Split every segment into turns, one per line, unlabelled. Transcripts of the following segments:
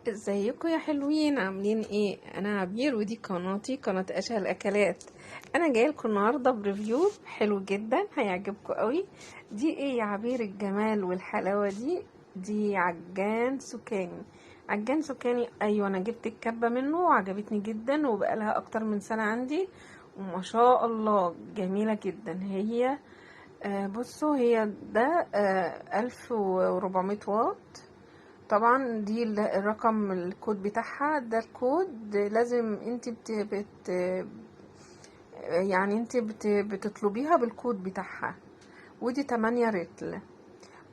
ازيكم يا حلوين؟ عاملين ايه؟ انا عبير ودي قناتي، قناة اشهى الاكلات. انا جاية لكم النهارده ب review حلو جدا هيعجبكم قوي. دي ايه يا عبير الجمال والحلاوه دي؟ دي عجان سكاني. عجان سكاني، ايوه انا جبت الكبه منه وعجبتني جدا وبقالها اكتر من سنة عندي وما شاء الله جميلة جدا. هي بصوا، هي ده 1400 واط. طبعا دي الرقم الكود بتاعها، ده الكود لازم انت بت بت يعني انت بت بتطلبيها بالكود بتاعها. ودي 8 رتل،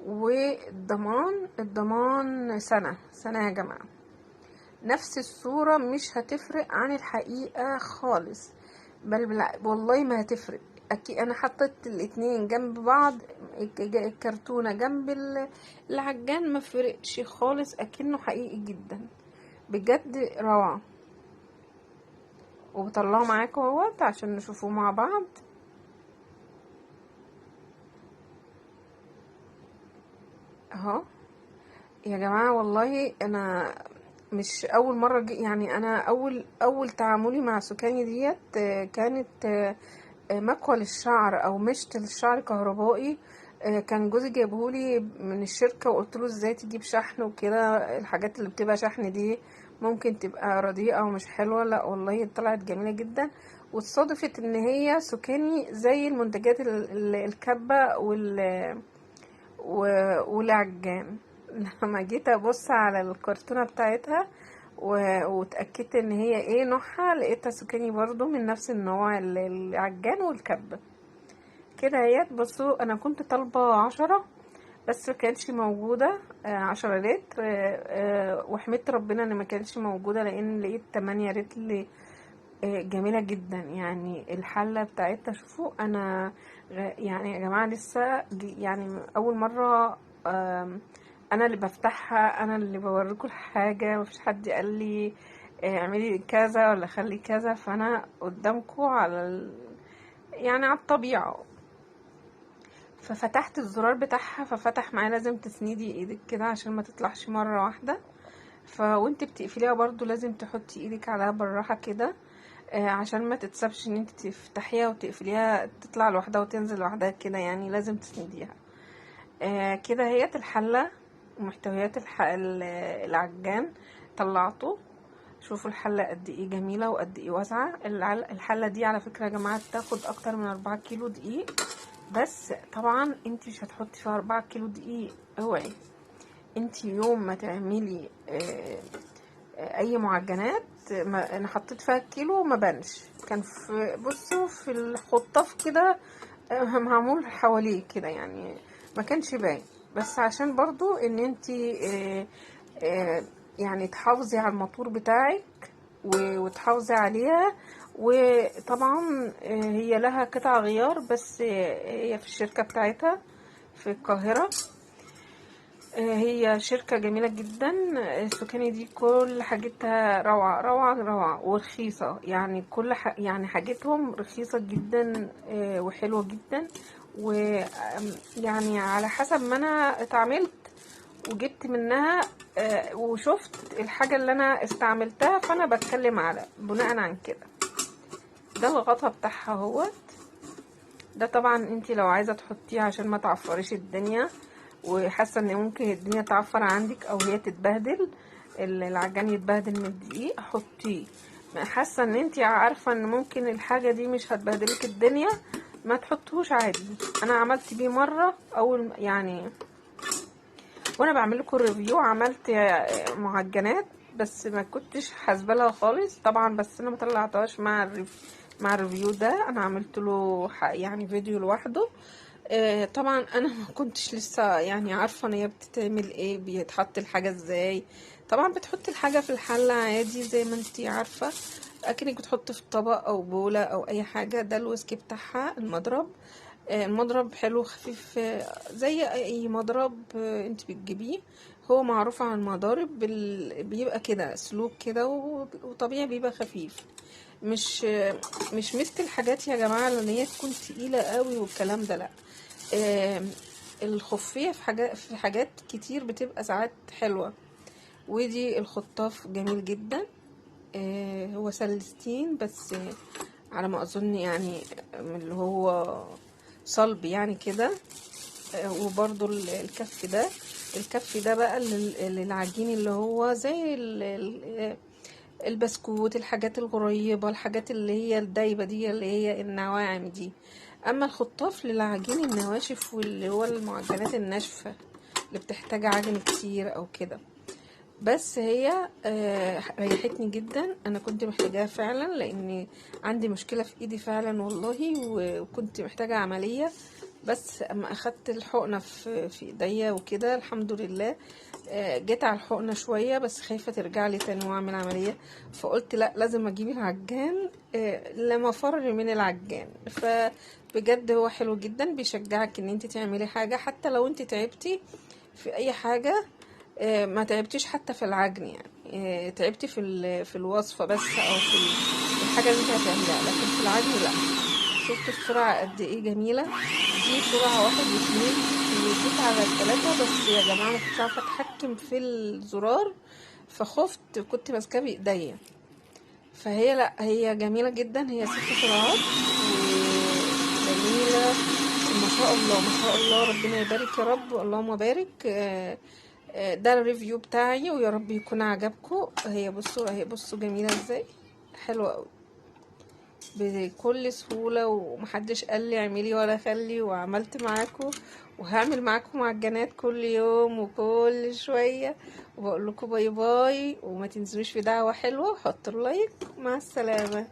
والضمان الضمان سنة سنة يا جماعة. نفس الصورة مش هتفرق عن الحقيقة خالص، بل بالع- والله ما هتفرق. اكيد انا حطيت الاتنين جنب بعض، الكرتونة جنب العجان، ما فرقش خالص، اكنه حقيقي جدا بجد روعة. وبطلعه معاكم اهوت عشان نشوفوه مع بعض اهو يا جماعة. والله انا مش اول مرة يعني انا اول تعاملي مع سكاني ديت كانت مكوى للشعر او مشط للشعر كهربائي. كان جوزي جايبهولي من الشركة وقلت له ازاي تجيب شحن وكده، الحاجات اللي بتبقى شحن دي ممكن تبقى رديئة ومش حلوة. لا والله طلعت جميلة جدا، واتصادفت ان هي سكاني زي المنتجات الكبة والعجان. لما جيت ابص على الكرتونة بتاعتها واتأكدت ان هي ايه نوعها، لقيتها سكاني برضو من نفس النوع، العجان والكبة كده اهيت. بصوا انا كنت طالبة 10 بس ما كانتش موجودة، 10 لتر، وحمدت ربنا ان ما كانتش موجودة، لان لقيت 8 لتر، جميلة جدا. يعني الحلة بتاعتها شوفوا، انا يعني يا جماعة لسه يعني اول مرة، انا اللي بفتحها، انا اللي بوريكم الحاجة، مفيش حد قال لي اعملي كذا ولا خلي كذا، فانا قدامكم على يعني على الطبيعة. ففتحت الزرار بتاعها ففتح معايا، لازم تسندي ايدك كده عشان ما تطلعش مرة واحدة. فوانت بتقفليها برضو لازم تحطي ايدك عليها بالراحة كده، عشان ما تتسبش ان انت تفتحيها وتقفليها تطلع لوحدها وتنزل لوحدها كده، يعني لازم تسنديها. كده هي الحلة ومحتويات العجان طلعته. شوفوا الحلة قد ايه جميلة وقد ايه واسعة. الحلة دي على فكرة يا جماعة بتاخد اكتر من 4 كيلو دقيق، بس طبعا انت مش هتحطي فيها 4 كيلو دقيق، اوعي. انت يوم ما تعملي اي معجنات، ما انا حطيت فيها كيلو ما بانش، كان في بصوا في الخطاف كده، معمول حواليه كده، يعني ما كانش باين، بس عشان برضو ان انت يعني تحافظي على الموتور بتاعك وتحافظي عليها. وطبعا هي لها قطع غيار، بس هي في الشركة بتاعتها في القاهرة. هي شركة جميلة جدا. السكاني دي كل حاجتها روعة روعة روعة ورخيصة، يعني كل يعني حاجتهم رخيصة جدا، وحلوة جدا. ويعني على حسب ما انا اتعاملت وجبت منها، وشفت الحاجة اللي انا استعملتها، فانا بتكلم على بناء عن كده. ده الغطا بتاعها اهوت. ده طبعا انتي لو عايزة تحطيه عشان ما تعفريش الدنيا، وحاسه ان ممكن الدنيا تعفر عندك او هي تتبهدل، العجان يتبهدل من الدقيق، حطيه. حاسه ان انتي عارفه ان ممكن الحاجة دي مش هتبهدلك الدنيا، ما تحطوش عادي. انا عملت بيه مرة اول يعني وانا بعمل لكم ال review، عملت معجنات بس ما كنتش حاسبه لها خالص طبعا، بس انا ما طلعتهاش مع ال review ده، انا عملت له يعني فيديو لوحده. طبعا انا ما كنتش لسه يعني عارفه ان هي بتتعمل ايه، بيتحط الحاجة ازاي. طبعا بتحطي الحاجة في الحلة عادي زي ما انتي عارفه، اكنك بتحطي في طبق او بوله او اي حاجة. ده ال whisk بتاعها، المضرب. المضرب حلو خفيف، زي اي مضرب، انت بتجيبيه، هو معروف عن المضارب بيبقى كده سلوك كده وطبيعي بيبقى خفيف، مش مثل الحاجات يا جماعة اللي هي تكون تقيلة قوي والكلام ده، لا. الخفية في حاجات كتير بتبقى ساعات حلوة. ودي الخطاف جميل جدا، هو سلستين بس على ما اظن يعني اللي هو صلب يعني كده. وبرضو الكف ده، الكف ده بقى للعجين اللي هو زي البسكوت، الحاجات الغريبة، الحاجات اللي هي الدايبة دي اللي هي النواعم دي. اما الخطاف للعجين النواشف واللي هو المعجنات الناشفة اللي بتحتاج عجن كتير او كده. بس هي ريحتني جدا، انا كنت محتاجاها فعلا لان عندي مشكلة في ايدي فعلا والله، وكنت محتاجة عملية. بس اما اخدت الحقنة في ايديا وكده الحمد لله، جيت على الحقنة شوية بس خايفة ترجع لي تاني واعمل عملية، فقلت لا لازم اجيب العجان، لا مفر من العجان. فبجد هو حلو جدا، بيشجعك ان انت تعملي حاجة حتى لو انت تعبتي في اي حاجة، ما تعبتيش حتى في العجن يعني، تعبتي في الوصفة بس او في الحاجة اللي انت هتعمليها، لكن في العجن لا. شفتوا السرعة قد ايه جميلة؟ دي سرعة 1 و2 وجيت على 3، بس يا جماعة ما كنتش عارفة اتحكم في الزرار فخفت، كنت ماسكاه بايديا. فهي لا هي جميلة جدا، هي 6 سرعات وجميلة ما شاء الله ما شاء الله، ربنا يبارك يا رب، اللهم بارك. ده ال review بتاعي ويا رب يكون عجبكم. هي بصوا، هي بصوا جميلة ازاي، حلوة قوي بكل سهولة، ومحدش قال لي اعملي ولا خلي، وعملت معاكم وهعمل معاكم معجنات كل يوم وكل شوية. وبقول لكم bye bye، وما تنسوش في دعوة حلوة، وحطوا ال like. مع السلامة.